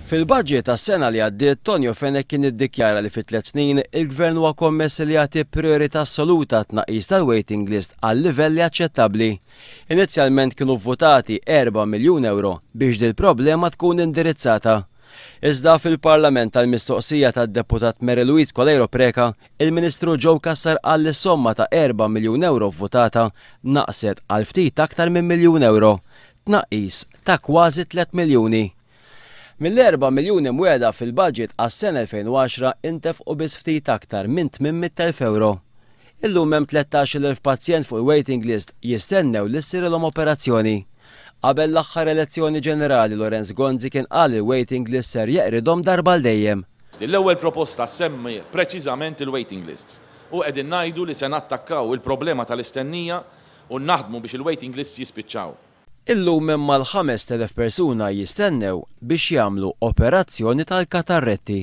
Fil-budget tas-sena li għaddiet, Tonio Fenech kien iddikjara li fi 3 snin il-Gvern huwa kommess li jagħti priorità assoluta tnaqqis tal-waiting list għal livelli aċċettabbli. Inizjalment kienu vvotati 4 miljun euro biex dil-problema tkun indirizzata. Iżda fil-Parlament tal-mistoqsija tad-deputat Mary Louise Coleiro Preca, il-Ministru Joe Cassar qal li somma ta' 4 miljun euro vvotata naqset għal ftit aktar minn miljun euro, tnaqqis ta' kważi 3 miljuni. Mill-4 miljuni mwiegħda fil-budget għas-sena 2010 intefqu biss ftit aktar minn 800,000 euro. Illum hemm 13,000 pazjent fuq il-waiting list jistennew li ssirilhom operazzjoni. Qabel l-aħħar elezzjoni ġenerali Lawrence Gonzi kien qal li l-waiting list ser jeqridhom darba għal dejjem. L-ewwel proposta ssemmi preċiżament il-waiting lists u qegħdin ngħidu li se nattakkaw il-problema tal-istennija u naħdmu biex il-waiting lists jispiċċaw. Illum hemm mal-5,000 persuna jistennew biex jagħmlu operazzjoni tal-katarretti.